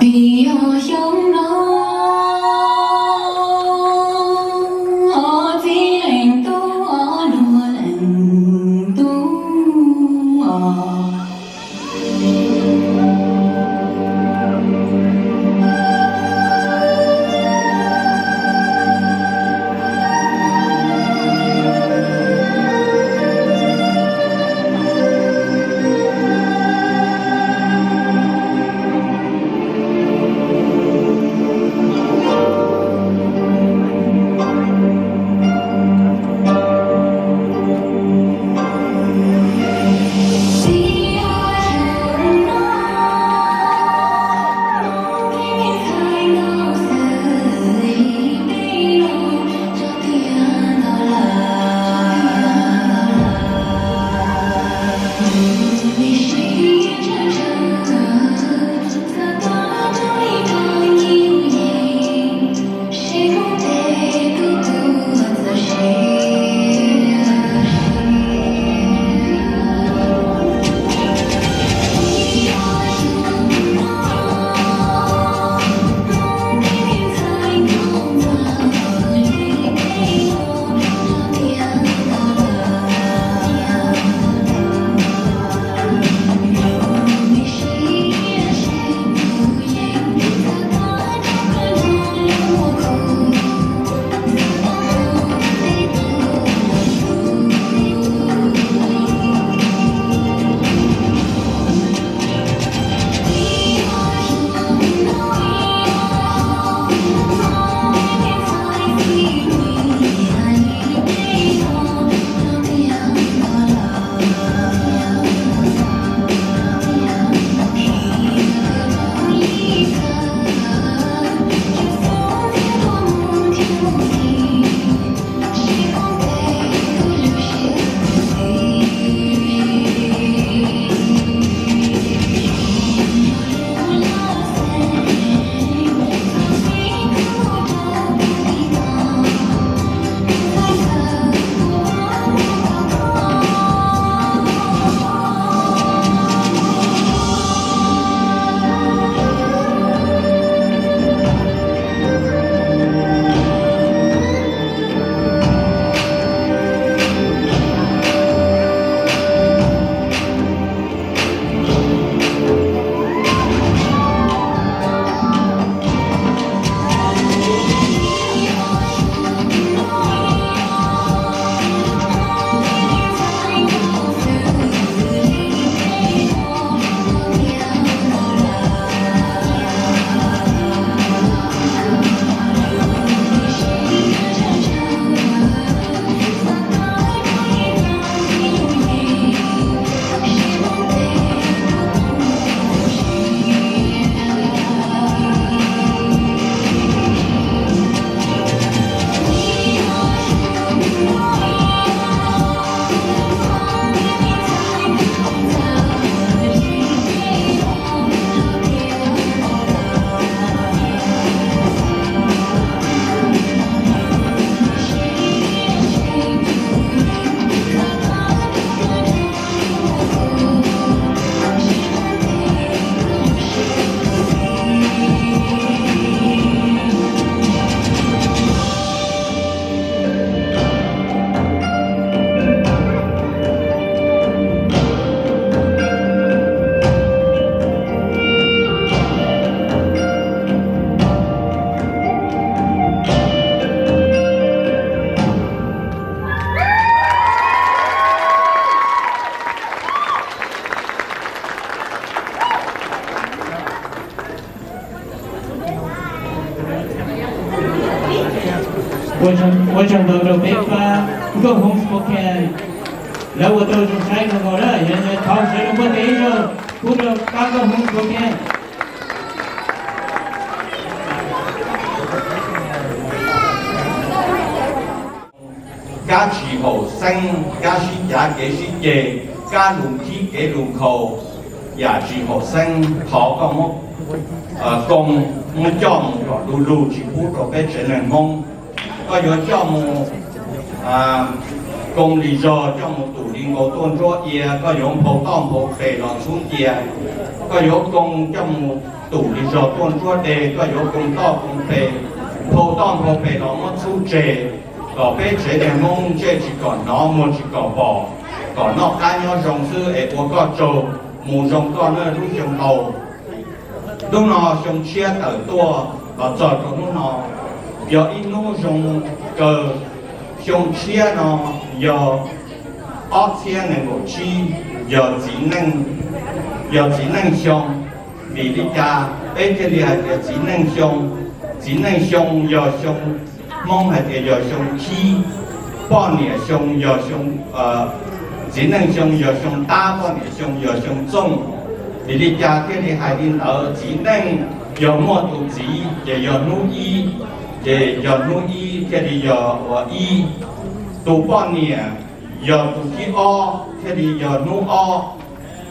Yog xyoo no, txiv leej tub, luag leej tub. Ua tsaug ntau rau peb pab Nkauj Hmoob Spokane, lawv ua tau zoo saib kawg nkaus na, yog thov sawv daws npuaj tes ib zaug pub rau pab Nkauj Hmoob Spokane. Kab tsis haum xeeb, kab sib cav kev sib ceg, kab lus khib kev lus nkhaus, yam tsis haum xeeb, thov koj muab koo, muab coj mus kom du lug tsis pub rau peb tsev neeg Hmoob. Koj yuav coj mus Koo li zog coj mus tum li nkaus tuaj nruab ia, koj yuav nphau toj nphau pes los ntxhub cia. Koj yuav koo coj mus tum li zog tuaj nruab deg, koj yuav koo toj koo pes, nphau toj nphau pes los muab ntxhub tseg, kom peb tsev neeg Hmoob ntsej tsis kom hnov muag tsis kom pom, kom noj qab nyob zoo xwb es ua koj tsaug, mus zoo koj na lub xyoo nkaus. Hnub no xyoo tshiab tawm tuaj los txog rau hnub no, yog ib hnub zoo kawg. Xyoo tshiab no yog ob txhiab nees nkaum tsib, yog txiv neej, yog txiv neej xyoo. Vim li cas peb thiaj li hais tias txiv neej xyoo? Txiv neej xyoo yog xyoo, Hmoob hais tias yog xyoo khib, poj niam xyoo yog xyoo, txiv neej xyoo yog xyoo tab, poj niam xyoo yog xyoo txooj. Vim li cas thiaj li hais li ntawd? Txiv neej yog muaj tus txiv ces yog hnub ib, ces yog hnub ib thiaj li yog ua ib. Tus poj niam yog tus thib ob thiaj li yog hnub ob.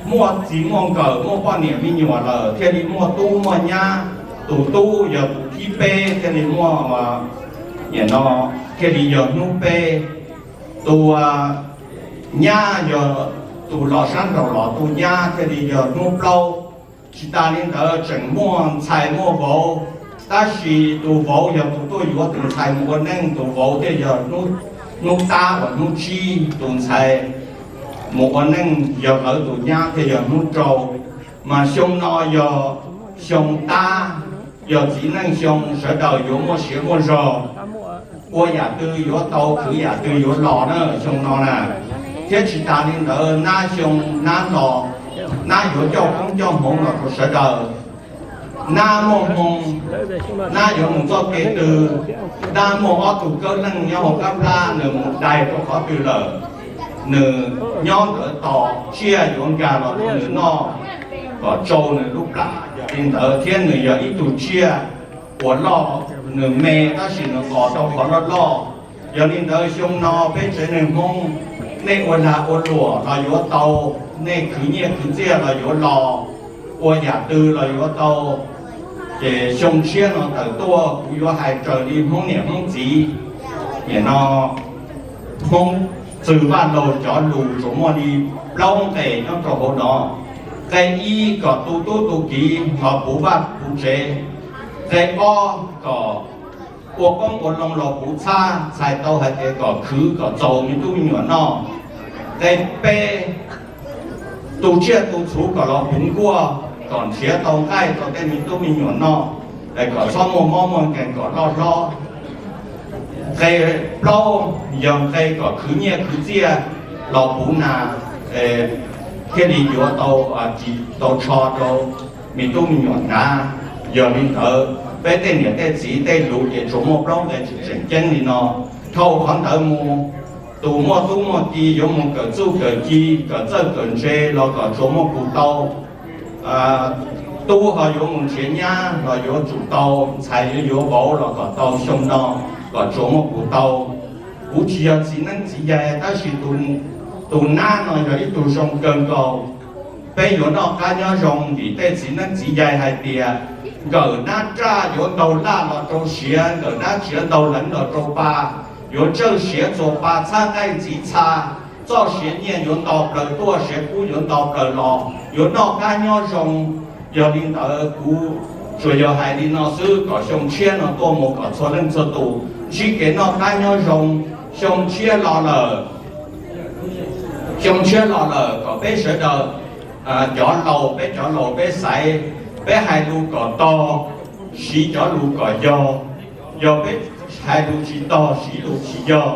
Muaj txiv muaj nkawm muaj poj niam me nyuam lawm thiaj li muaj tub muaj nyab. Tus tub yog tus thib peb thiaj li muaj, nim no thiaj li yog hnub peb. Tus nyab yog tus los sab nraud los tus nyab thiaj li yog hnub plaub. Tsis tas li ntawd tseem muaj ntxhais muaj vauv, tab sis tus vauv yog tus tuaj yuav tus ntxhais mus ua neej, tus vauv thiaj yog hnub tab uas hnub tsib, tus ntxhais mus ua neej yog lawv tus nyab thiaj yog hnub rau. Mas xyoo no yog xyoo tab, yog txiv neej xyoo, sawv daws yuav muaj siav muaj zog, ua yam twg yuav tau, khwv yam twg yuav los na xyoo no na. Thiab tsis tas li ntawd nab xyoo nab los, nab yuav coj koob coj hmoov los rau sawv daws. Nab muaj hmoo, nab yuav mus txoj kev twg, nab muaj ob tug kab leej nyob hauv kab plab, nws mus dai rau qhov twg lawm, nws nyob ntawd tos tsiaj yuav nkag los rau nws noj, kom tsau nws lub plam. Yog li ntawd thiab nws yog ib tug tsiaj uas loj, nws me tab sis nws qos tau qhov loj loj. Yog li ntawd xyoo no peb tsev neeg Hmoob, nej ua lag ua luam los yuav tau, nej khwv nyiaj khwv txiaj los yuav los, ua yam twg los yuav tau. Ces xyoo tshiab no tawm tuaj kuv yuav hais raws li Hmoob niam Hmoob txiv, nim no Hmoob txwg Vaj Laug cov lus tsuas muaj li plaub nqe nyob rau hauv no. Nqe ib kom tu tub tu kiv los puv vaj puv tsev. Nqe ob kom ua qoob ua loo los puv txhab, txhais tau hais tias kom khwv kom txaus me tub me nyuam noj. Nqe peb, tu tsiaj tu txhuv kom los puv nkuaj, kom nrhiav tau nqaij rau tej me tub me nyuam noj, es kom txhob muaj mob muaj nkeeg kom loj hlob. Nqe plaub yog nqe kom khwv nyiaj khwv txiaj los puv nas, thiaj li yuav tau, tau tsho rau me tub me nyuam hnav. Yog li ntawd peb tej niam tej txiv tej lus ces tsuas muaj plaub nqe tseem ceeb li no. Dhau qhov ntawd mus, tus muaj tub muaj ki yuav mus kawm txuj kawm ci, kawm txawj kawm ntse los kom tsuas muaj kuv tau. Tub ho yuav mus nrhiav nyab los yuav tsum tau, ntxhais yuav yuav vauv los kom tau xyoo no, kom tsuas muaj kuv tau. Kuv tsis yog txiv neeb txiv yaig tab sis tus nab no yog ib tug zoo kawg nkaus. Peb yuav noj qab nyob zoo vim tej txiv neeb txiv yaig hais tias nkawm nab raj yuav ntaug laj los rau siav, nkawm nab tsiav ntaug leev los rau pa, yuav tsawj siav txuas pa txhab nqaij ntxiv txha, txoj siav nyiaj yuav nto plaws tuaj, siav kub yuav nto plaws los, yuav noj qab nyob zoo. Yog li ntawd kuv tsuas yog hais li no xwb kom xyoo tshiab no tuaj mus kom txhua leej txhua tus ntsib kev noj qab nyob zoo. Xyoo tshiab los lawm, xyoo tshiab los lawm kom peb sawv daws, cov laus peb cov laus peb xaiv, peb hais lus kom tog, siv cov lus kom yog. Yog peb hais lus tsis tog siv lus tsis yog,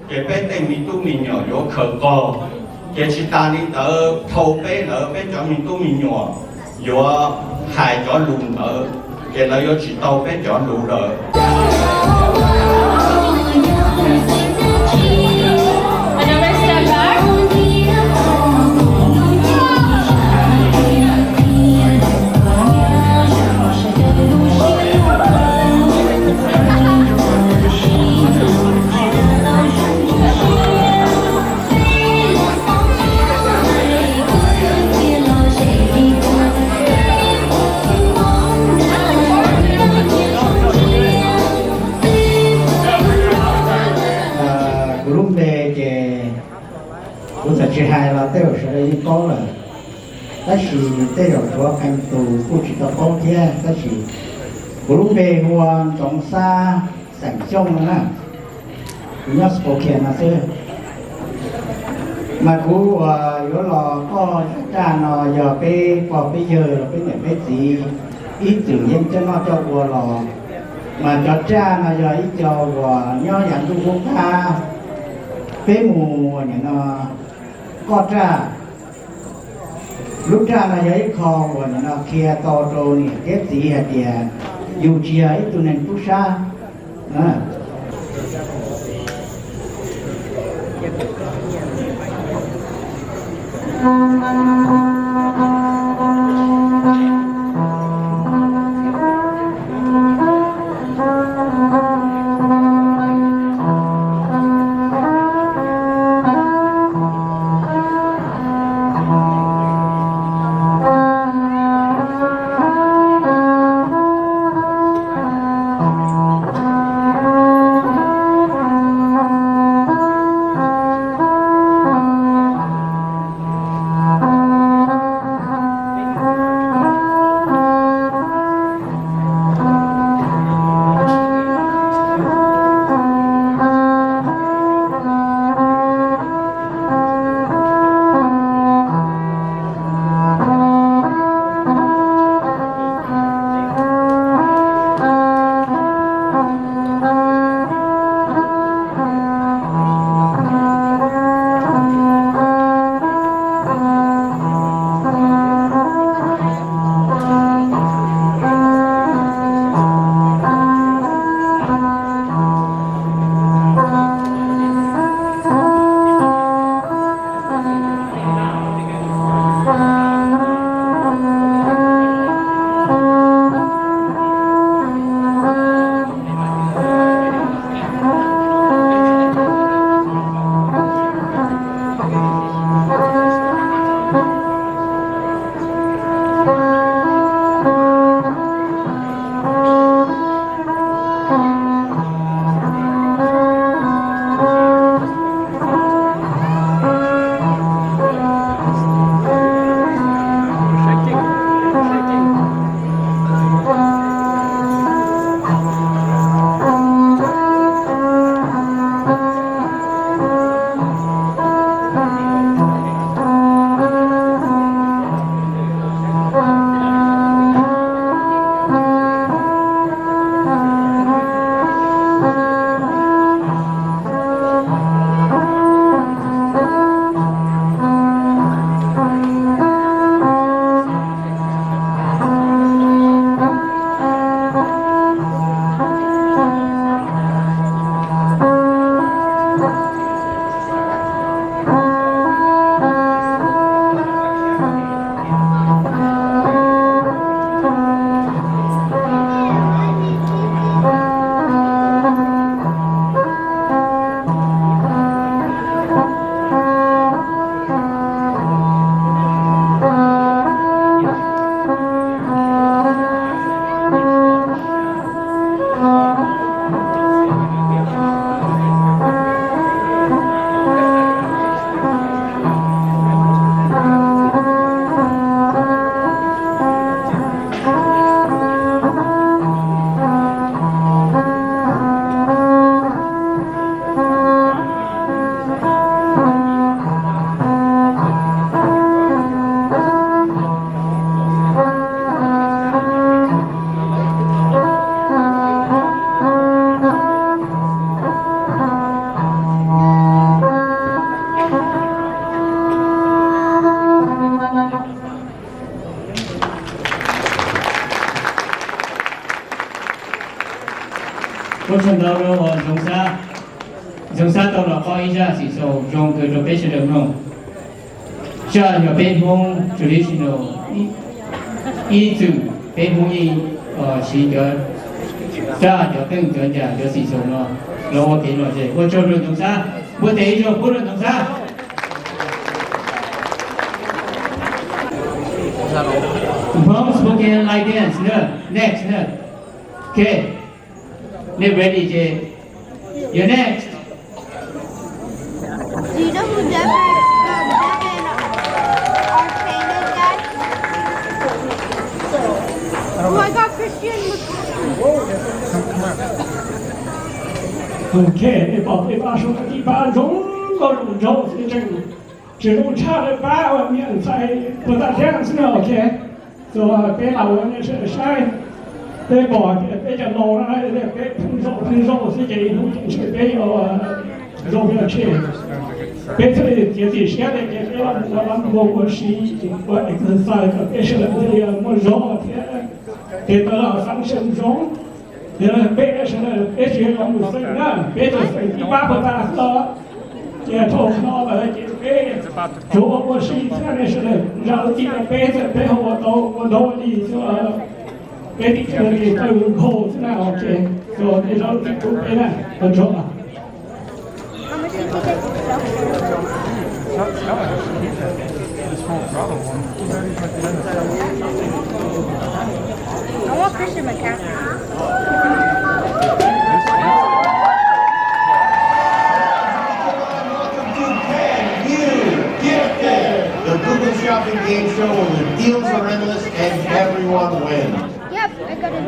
ces peb tej me tub me nyuam yuav khaws qaug. Ces tsis tas li ntawd dhau peb lawv peb cov me tub me nyuam yuav hais cov lus ntawd, ces lawv yuav tsis tau peb cov lus lawm. Kuv txawm tsis hais los tej zaum sawv daws yeej paub lawm, tab sis tej zaum tshuav qee tus kuj tsis tau paub thiab, tab sis kuv lub npe hu ua Ntxoov Xab Xeem Xyooj no na. Kuv nyob Spokane no xwb. Mas kuv uas yuav los koj zaj raj no yog peb pog peb yawg los peb niam peb txiv ib txwm yeej coj noj coj ua los, mas cov raj no yog ib co uas nyob yav ntuj qub qab peb mus nim no koj raj. Lub raj no yog ib qho uas nim no qhia tau rau niam thiab txiv hais tias yus tsis yog ib tug neeg tub sab. Ua tsaug ntau rau Ntxoov Xab. Ntxoov Xab tau los qhov ib zaj xwm xaus zoo kawg rau peb sawv daws mloog. Zaj yog peb Hmoob traditional, ib txwm peb Hmoob yeej siv cov zaj, cov teej, cov ncas, cov xwm xaus no los ua kev lom zem. Ua tsaug rau Ntxoov Xab, npuaj tes ib zaug pub rau Ntxoov Xab. Hmoob Spokane line dance na, next na. Ok, nej ready ces, you're next. Ok, nej pom peb pab suav tib pab zoo nkauj zoo nraug xwb, tseem tsis zoo tshaj lawv pab uas niam ntxhais puag ta thiab xwb no. Ok, txuas peb los ua nej sawv daws saib, peb pom tias peb cov laus no peb pheej zaum pheej zaum xwb ces ib hnub ces ntshe peb yuav zoo yuav tshem. Peb thiaj li txiav txim siab tias ces peb los mus ua lab npua ua si, ua exercise kom peb sawv daws thiaj li muaj zog thiab tes taw los function zoo. Yog peb sawv daws peb tsis los mus xeem na, peb tsuas xeem tib pab puag ta xwb los, ces thaum no lawm ces peb tsuas ua ua si thiab nej sawv daws zam lub txim rau peb, txawm peb ho ua tau ua ntau li xwb los peb tib tug li tawg nkhaus xwb na. Ok, txuas nej zam lub txim rau peb na, ua tsaug. I want Christian McCaffrey. Welcome to Can You Gift It, the Google Shopping Game Show where the deals are endless and everyone wins. Yep, I got it.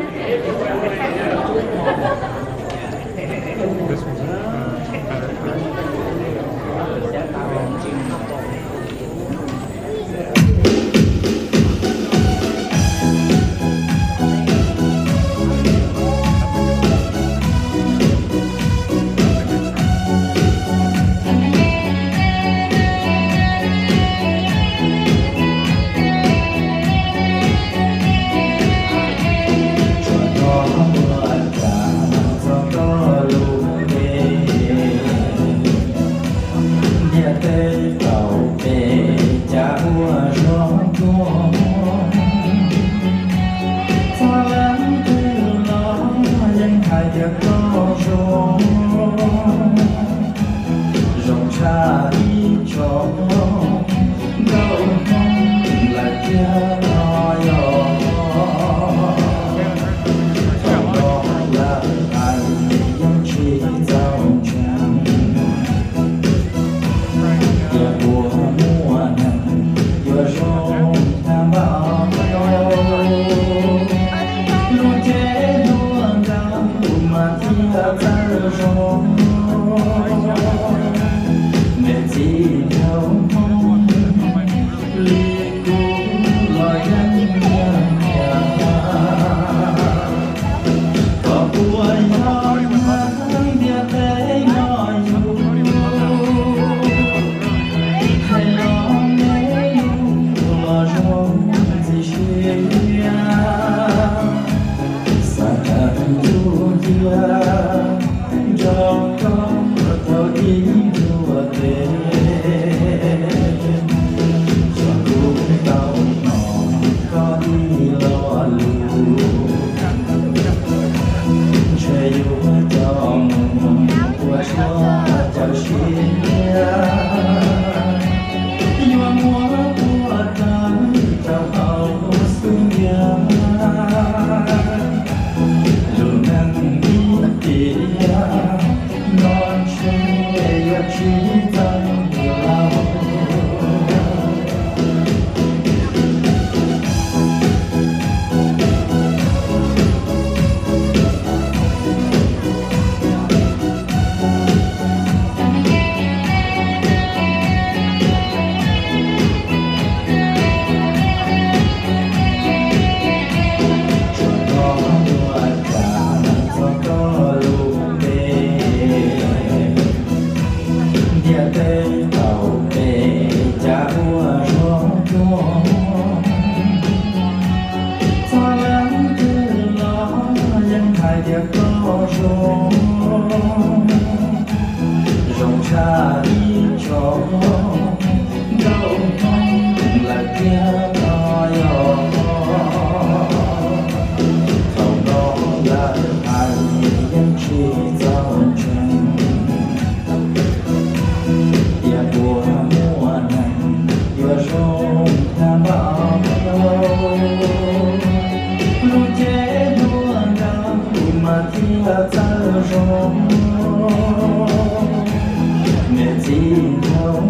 Ntiaj teb tau pem cas ua zog tuaj, txog leej twg los yeej hais tias koj zoo, zoo tshaj ib tsoom nkauj Hmoob lawm tiag no yog. Thaum no lawv hais yeej tsis txaus ntseeg, tias puas muaj neeg yuav zoo tag npaum no. Lub cev hluas nkauj mas thiaj txawj zoo, niam txiv nraug Hmoob li kuv los yeej nyiam nyiam. Koj puas yog neeg ntiaj teb no yus, hais los me lus los zoo ntxim siab, xav tawm ntuj cia nrog koj tau ib ntuj tes. Yog kuv tau hnov koj ib lo lus, ntshe yuav coj mus ua tshuaj caw siab, yuav muab tua tawm rau hauv xub ntiag, lub neej ib tiam no ntshe yuav tsis txawj mus lauj. Tsuas hnov ua cas txog koj lub npe, ntiaj teb tau pem cas ua zog tuaj, txog leej twg los yeej hais tias koj zoo, zoo tshaj ib tsoom nkauj Hmoob lawm tiag no yog. Thaum no lawv hais yeej tsis txaus ntseeg, tias puas muaj neeg yuav zoo tag npaum no. Lub cev hluas nkauj mas thiaj txawj zoo, niam txiv nraug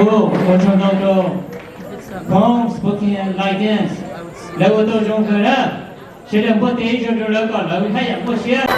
Ua tsaug ntau rau Hmong Spoken Line Dance, lawv ua tau zoo kawg na. Sawv daws npuaj tes ib zaug rau lawv kom lawv haj yam muaj siab.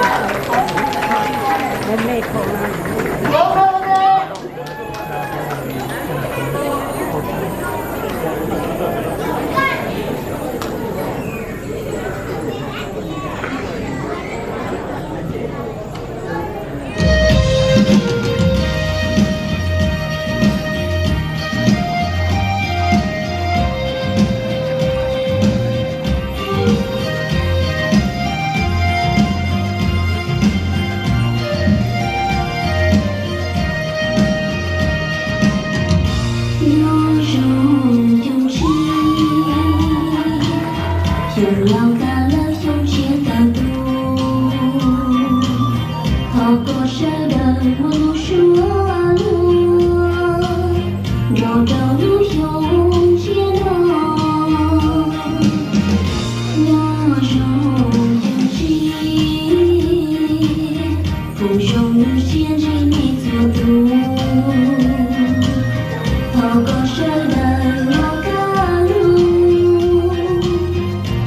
Nyob zoo xyoo tshiab, xyoo laus tas lawm xyoo tshiab tawm tuaj, thov kom sawv daws muaj lub suab luag nrog rau lub xyoo tshiab no. Nyob zoo xyoo tshiab, foom zoo lub siab ntsib nej txhua tus, thov kom sawv daws los kaj lug,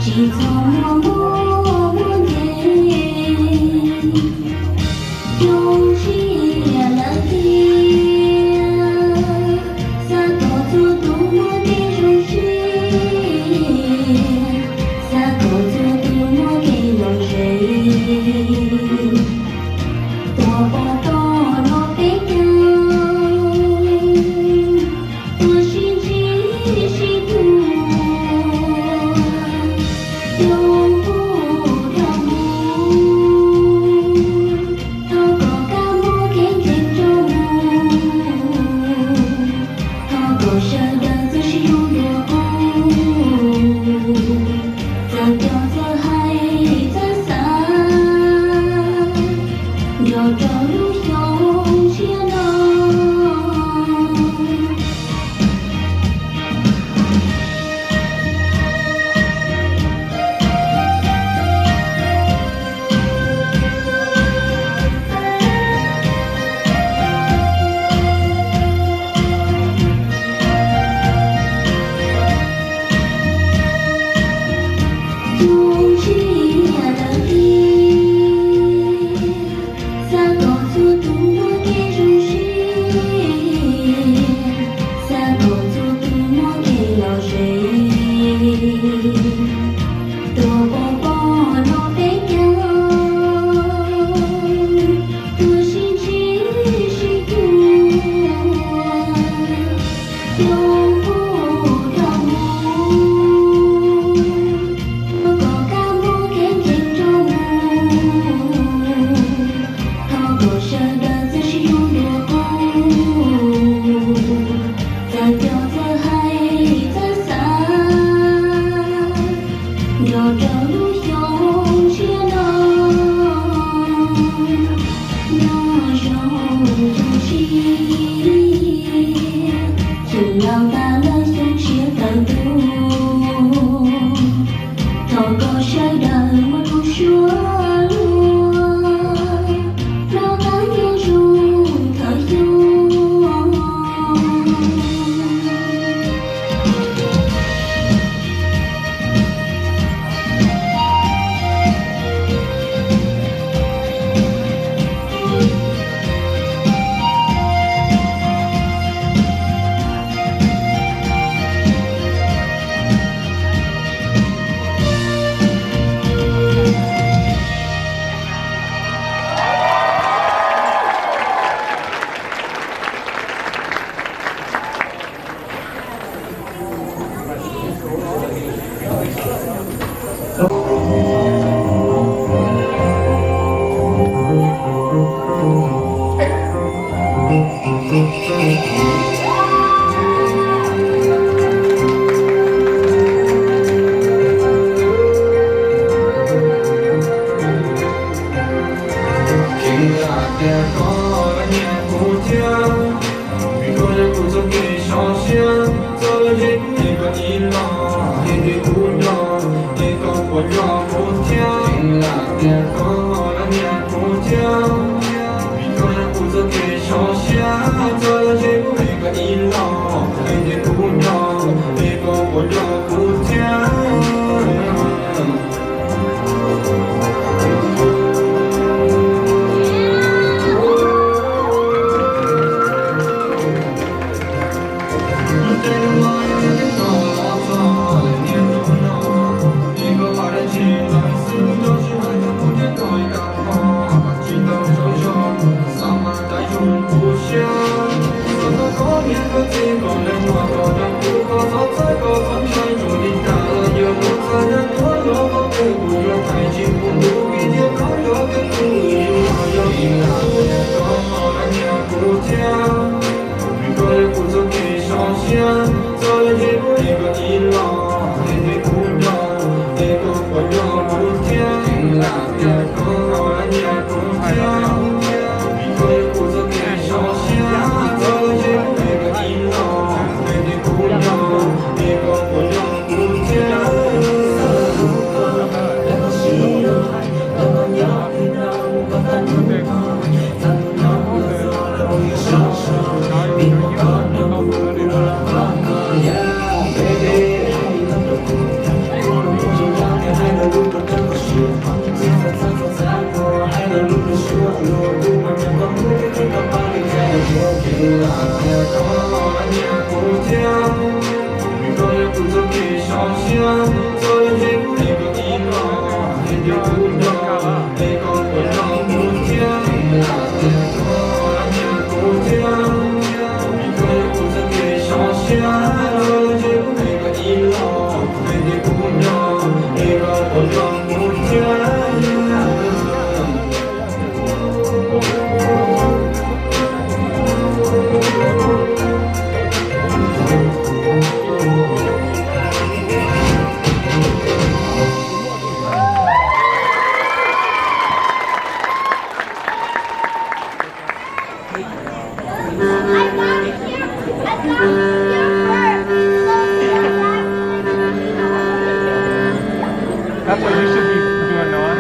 tsis txhob muaj mob muaj nkeeg. Xyoo tshiab lawm tiag, xav kom txhua tus muaj kev zoo siab, xav kom txhua tus muaj kev lom zem, tuaj pom toj no peb caug, tuaj sib ntsib sib hlub, xyoo puag dhau mus, thov kom kab mob kev nkeeg rov mus, thov kom sawv daws txawj sib hlub dua qub, txawj coj txawj hais txawj xav, nrog rau lub xyoo tshiab no. Xyoo tshiab lawm tiag, xav kom txhua tus muaj kev zoo siab, xav kom txhua tus muaj kev lom zem, tuaj pom poj no peb caug, tuaj sib ntsib sib hlub, xyoo puag dhau mus, thov kom kab mob kev nkeeg rov mus, thov kom sawv daws txawj sib hlub dua qub, txawj coj txawj hais txawj xav, nrog rau lub xyoo tshiab no. Nyob zoo xyoo tshiab, xyoo laus tas lawm xyoo tshiab tawm tuaj, thov kom sawv daws muaj lub suab luag noj qab nyob zoo thawm xyoo. Tseem lam tias koj lab nyiam kuv thiab, vim koj yog kuv txoj kev sov siab, txoj lub ntsej muag es koj ib los, es koj kuv nyob, es koj puas nco kuv thiab. Tseem lam tias koj lab nyiam kuv thiab, vim koj yog kuv txoj kev sov siab, txoj lub ntsej muag es koj ib los, That's what you should be doing, Noah.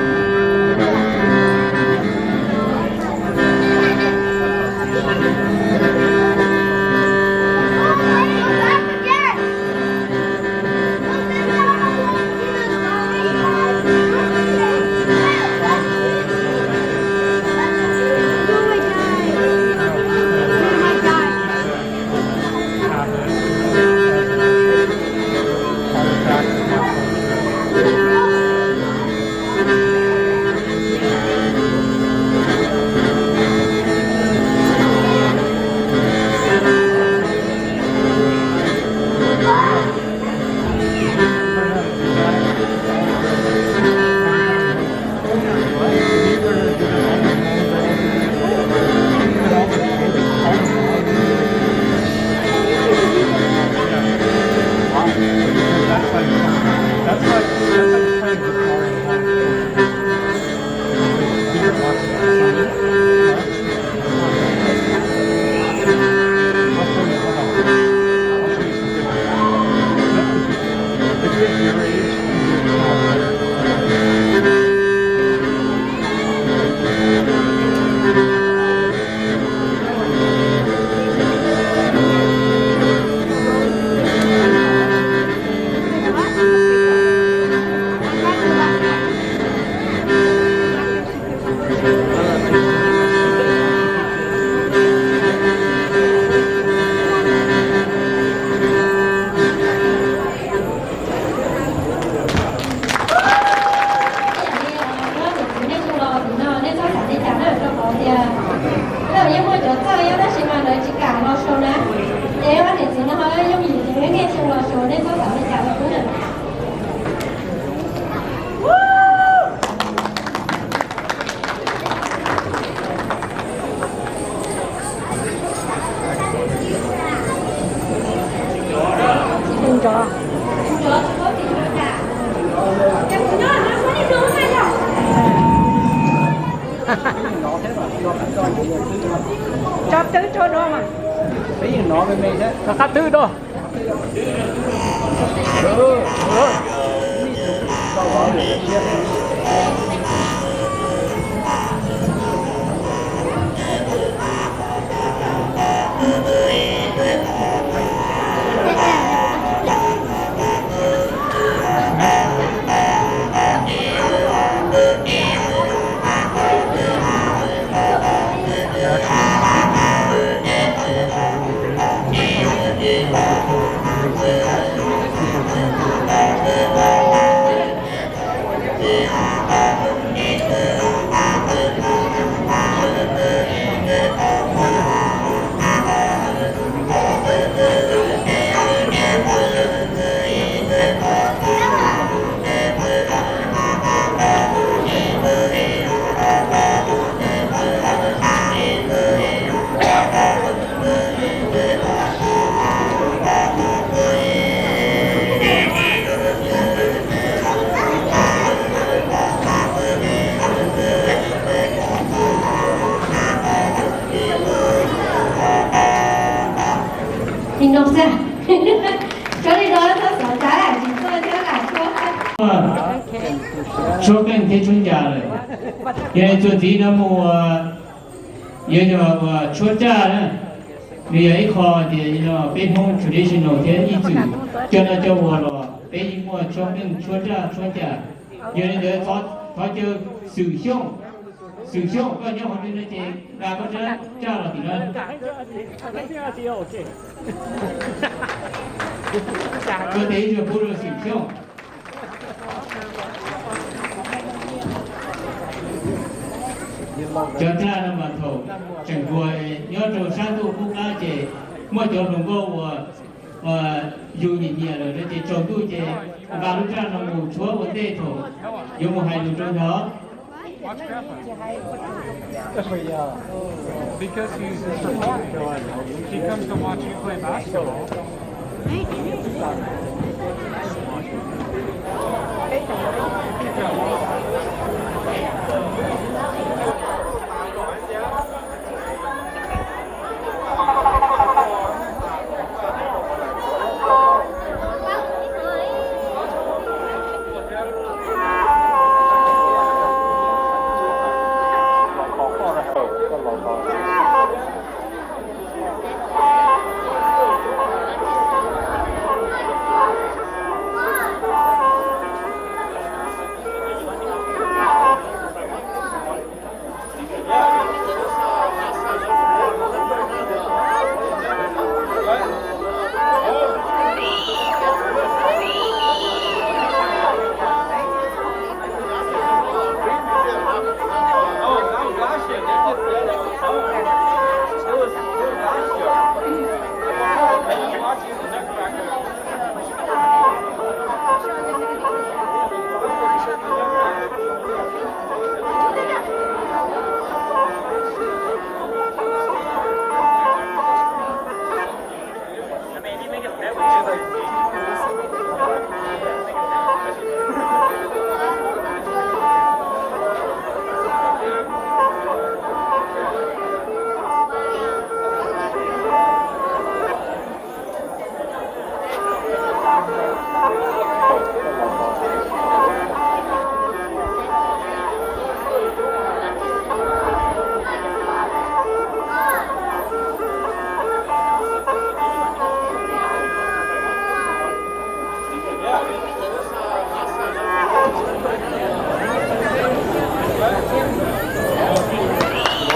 Nej txhob xav li cas na, rau qhov tias lawv yeej muaj cov txawj, tab sis mas lawv tsis kam los show na. Ces ob niam txiv no ho yooj yim ces nej xyeej los show, nej txhob xav li cas rau qhov na. Tso twb rau no mas. Qab twb no. Nim no xwb. Cov li no txhob xav tag, tsis txawj thiab lam tshuab. Tshuab qeej thiab tshuab ncas lawm. Yog txuas ntxiv no mus ua, yog yog ua tshuab raj na, nws yog ib qho tias yog peb Hmoob traditional thiab ib txwm coj noj coj ua los peb yeej muaj tshuab qeej tshuab raj tshuab ncas. Yog li ntawd thov caw Xwm Xyooj, Xwm Xyooj koj nyob qhov twg no ces nqa koj rab raj los tim no. Koj tes ib zaug pub rau Xwm Xyooj. Cov raj no mas thaum tseem hluas nyob rau sab ntuj qub qab ces muaj cov hluas nkauj uas yus nyiam nyiam lawm no ces tsaus ntuj ces Nqa lub raj no mus tshuab ua ntej thaum yuav mus hais lus rau yog. Because he's, he comes to watch you play basketball.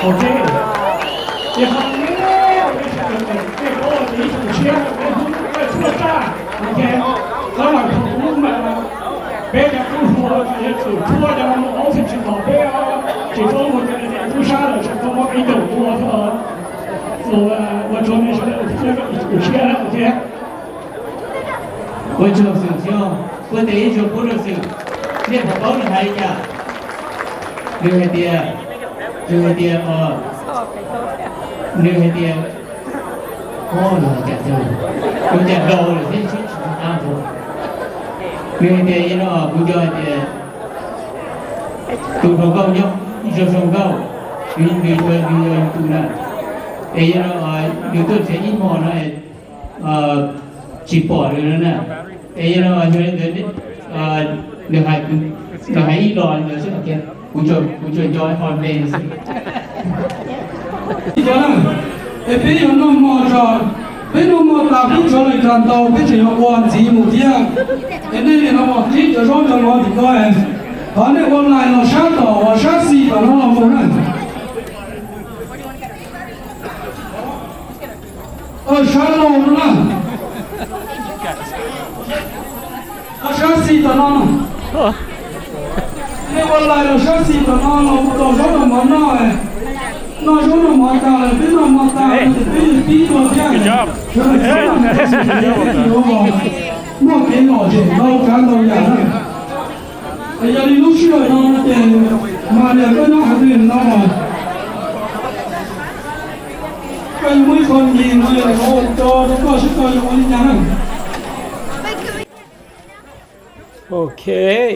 Ok, ces qhov no, tej qhov uas ib xyoos tshiab peb hu ua tshuaj raj, ok, txhob lam khav kub mas peb cov tub hluas yuav tsum tshuaj cov no mus aub tsis pom peb, tsis paub mus cov niam tub sab lawm tsis paub muab ib caum tua txog ua rau nej sawv daws ua tshuaj raj, ok. Ua tsaug xwm txiv, ua tes ib zaug pub rau xwm, nej puas paub nws hais li cas? Nws hais tias, nws hais tias, nws hais tias, ua cas, ua cas daus lawm thiab sib tsis qab tua. Nws hais tias, no kuv nco hais tias tus hluas nkauj nyob ib zos zoo nkauj, nws, nws yog yus tus na, es yog no nws tuaj tsev ib hmo no tsis pom nws no na, es yog no yog li ntawd nws hais, nws hais ib los li ntawd xwb, kuv tsuas, kuv tsuas nco qhov me xwb. Es peb yuav noj hmo tso, peb noj hmo tas peb tsov lwm kag ntau peb tseem yuav ua ntxiv mus thiab. Es nej nim no mus qhib cov zaub cov mov tim ko, thov nej ua lais los sab tom uas sab xis tom no los mus na. Sab laug no na, sab xis tom no, nej ua lais los sab xis tom no los mus tom zaub tom mov noj. Noj zaub noj mov tas lawm peb noj hmo tas ces peb yuav pib dua thiab. Sawv daws txhob lam mus txog ntawm kev peb yuav muaj kev lom zem ntau tsav ntau yam na. Yog li lub sij hawm no ces mas niam koj nyob hauv twg no, koj yuav muaj ib qho ncig no yog ua tso rau koj seb koj yuav ua li cas na. Ok,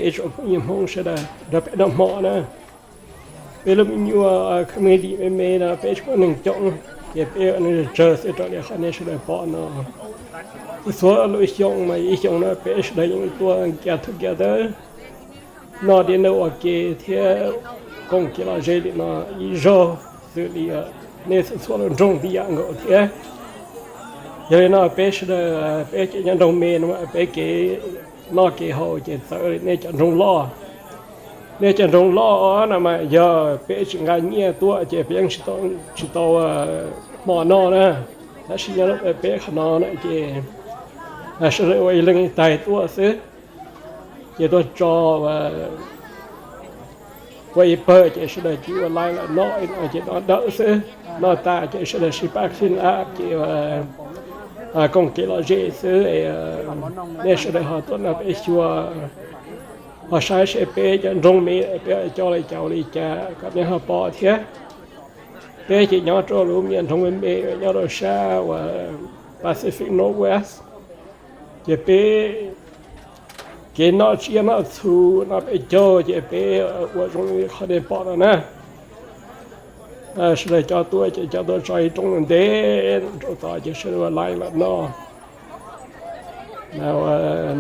ib tsoom phooj ywg Hmoob sawv daws, nrog peb noj hmo na. Peb lub me nyuam comedy me me no peb tsis muaj neeg coob, ces peb ua neeg tsawg xwb raws li qhov nej sawv daws pom no. Txhua lub xyoo mas ib xyoo no peb sawv daws yeej tuaj nkias thoob nkias tawb, noj dib noj ua ke thiab koom kev lom zem li no ib zaug xws li nej txhua txhua lub nroog tib yam nkaus thiab. Yog li no peb sawv daws peb cov nyob nroog me no peb kev noj kev haus ces txawv li nej cov nroog loj. Nej cov nroog loj no mas yog peb tsis nqa nyiaj tuaj ces peb yeej tsis tau hmo noj na. Tab sis nyob peb qhov no na ces sawv daws ua ib leeg ib tais tuaj xwb, ces tuaj tso ua ib pawg ces sawv daws cia ua lais lawm noj no ces noj dawb xwb. Noj tas ces sawv daws sib pab clean up ces koom kev lom zem xwb. Nej sawv daws ho tuaj nrog peb xyuas, ho saib seb peb cov nroog me peb coj li cas ua li cas kom nej ho pom thiab. Peb ces nyob rau lub me nroog me me nyob rau sab uas Pacific Northwest, ces peb kev noj tsiab noj txhu noj peb caug ces peb ua zoo li qhov nej pom no na. Sawv daws coj tuaj ces coj tuaj tso ib rooj ntev ntev rau tod ces sawv daws ua line los noj,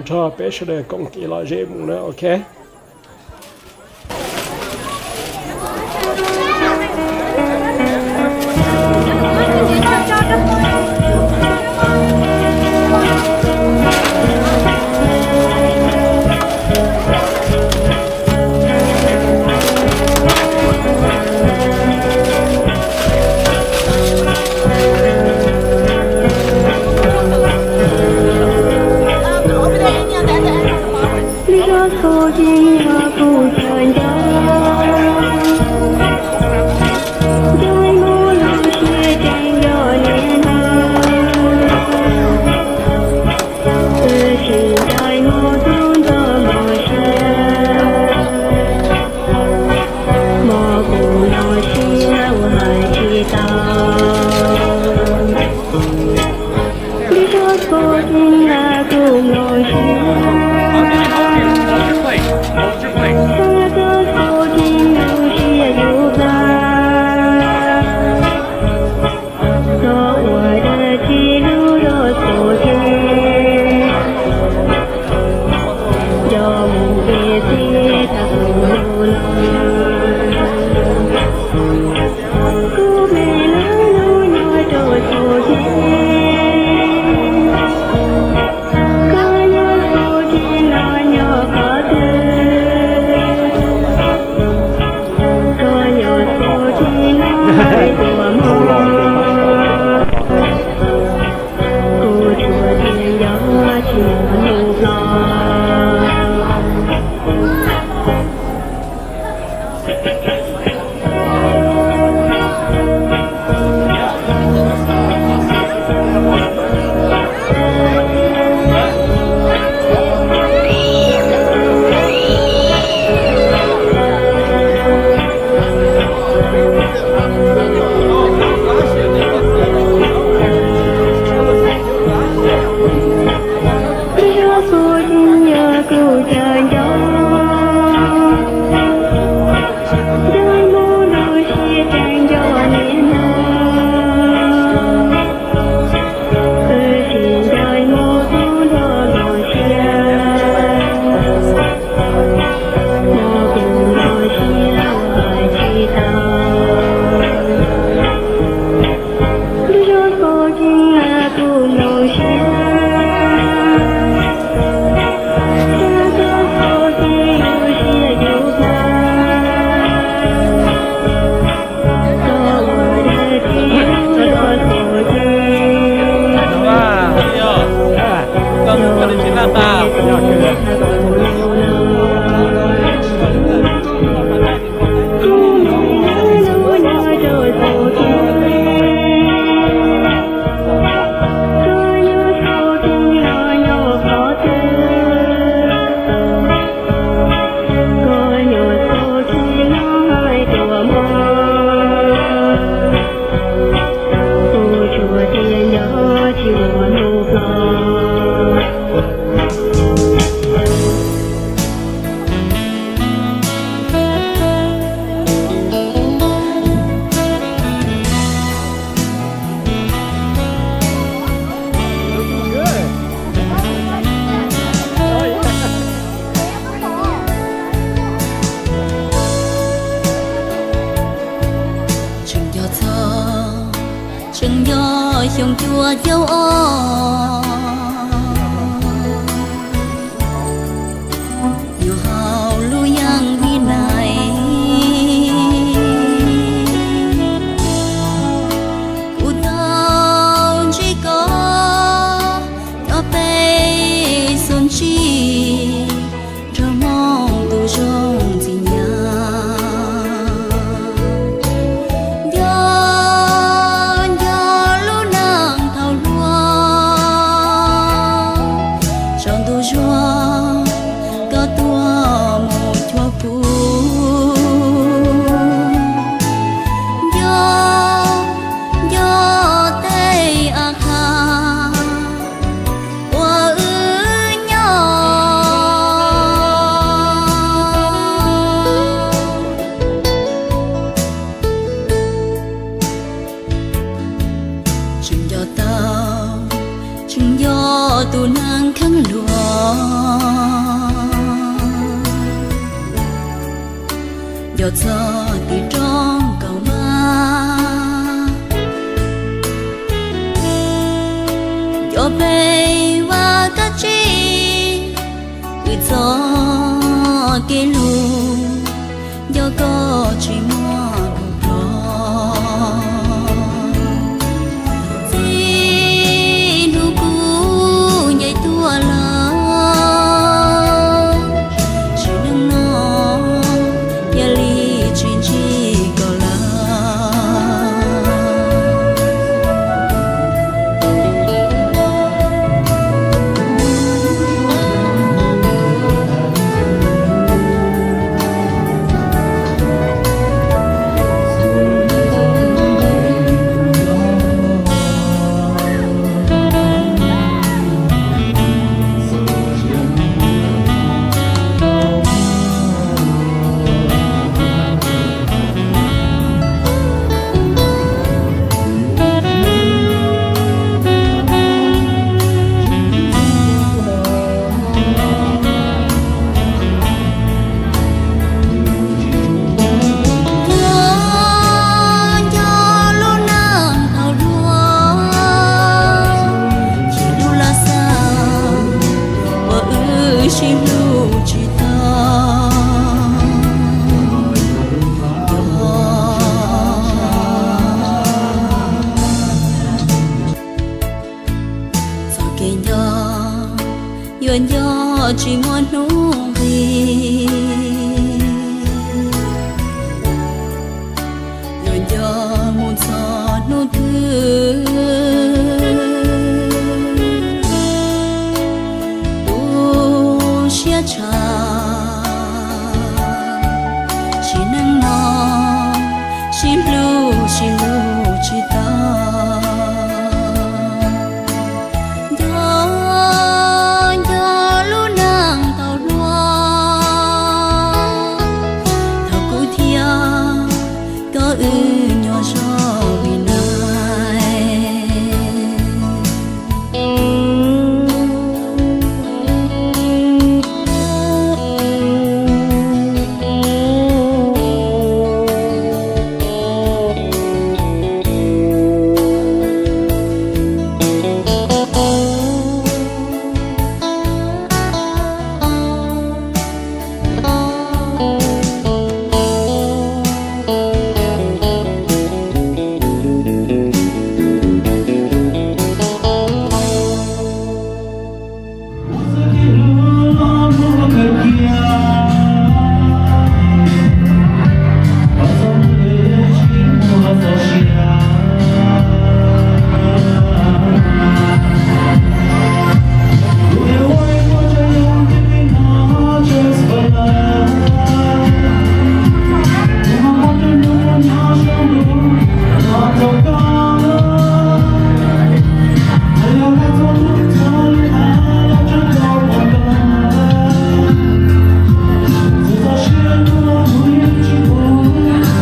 nrog peb sawv daws koom kev lom zem mus na, ok. Tseem nco txog, tseem nco xyoo cuaj caug ob, nyuam hauv lub yeeb vib nais, kuv tau ntsib koj, nrog peb xuab ntsig nrog Hmoob tus zoo txiv nyab. Nco, nco lub neej thaum hluas, Nco txog tim roob kaum npab, nco peb vaj kab tsib, wb txoj kev hlub, nco koj tsis muaj lus hlob. Txij hnub kuv ncaim tuaj lawm, tsim neej no cia li tsis ntsib koj lawm. Nco, nco lub neej thaum hluas, nco lub laj xav uas wb sib hlub tsis tau. Nco txoj kev nco, yuav nco tsis muaj hnub nqis. Yuav nco mus txog hnub twg, tu siab tshaj, tsim neej no sib hlub sib hlub tsis tau. Nco, nco lub neej thaum hluas, thaum kuv thiab koj wb nyuam zog vim nais.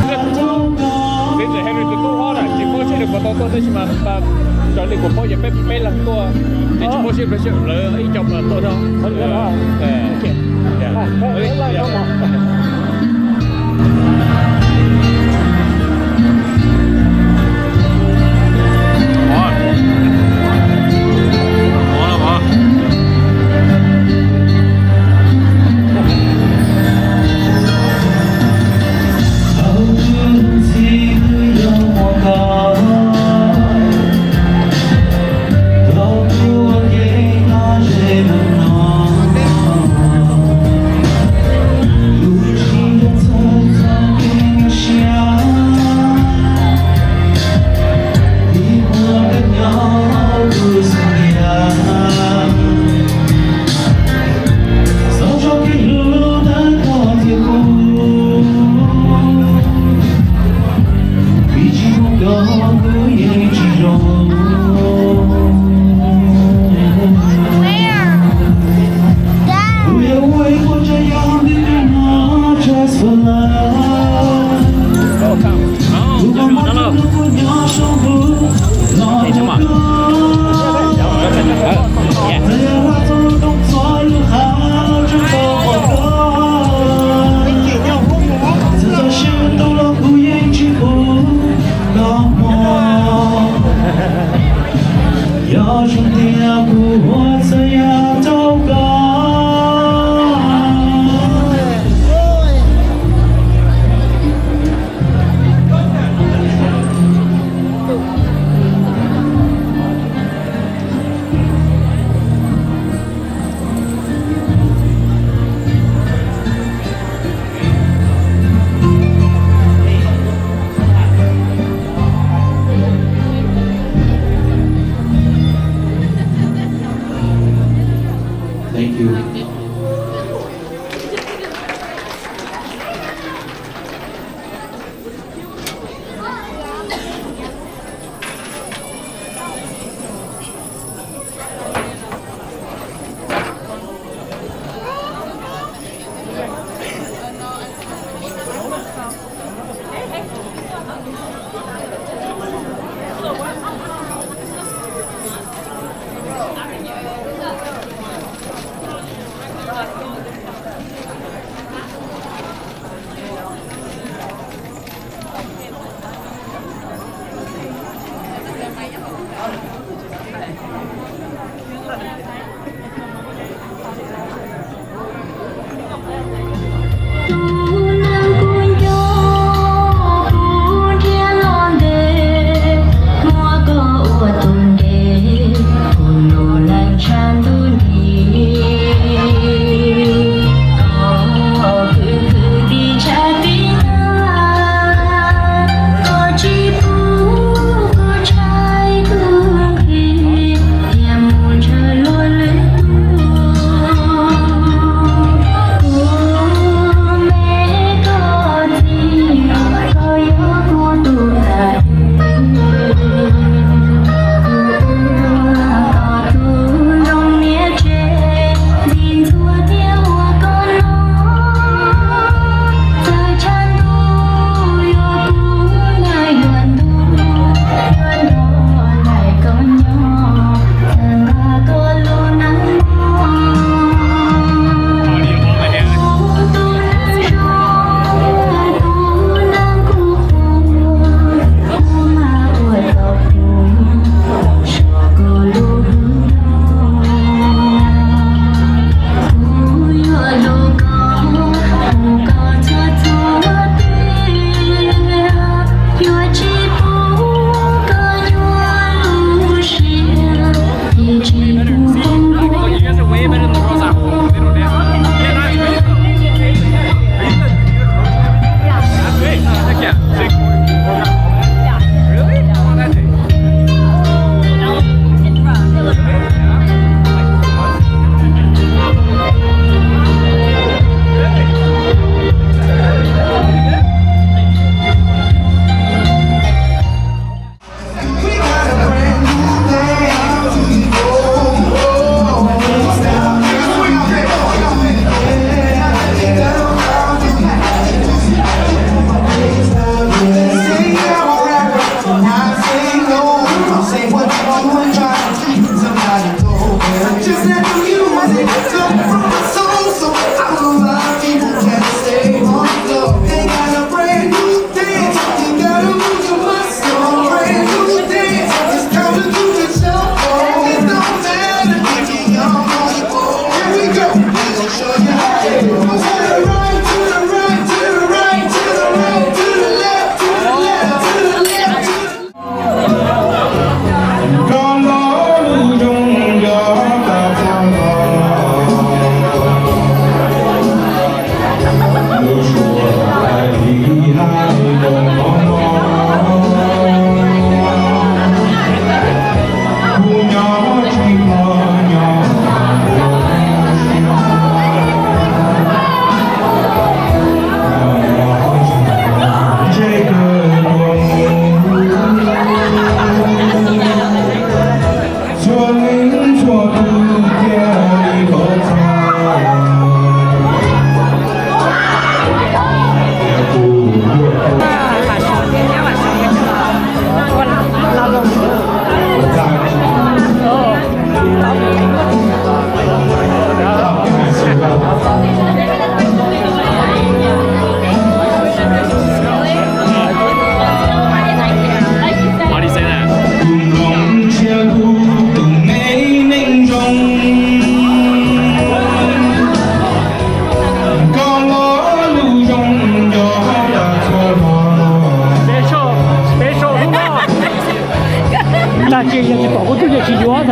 Peb txawm Henry tus tub hlob na, tsis paub seb nws puas tau tuaj tab sis mas raws li kuv paub ces peb peb leeg tuaj, ces tsis paub seb lawv ib co puas tau tuaj thiab.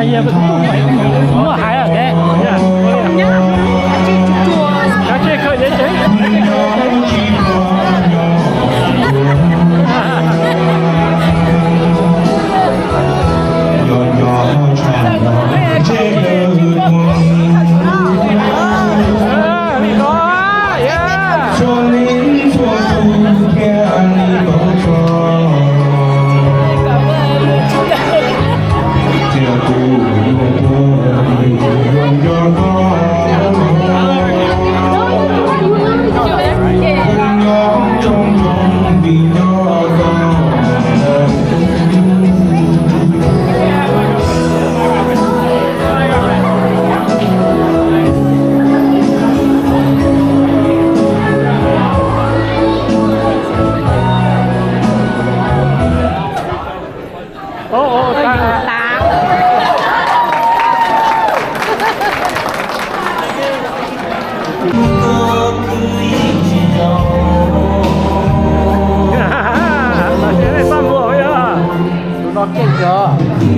Muaj hais lawm thiab. Tus no keej kawg.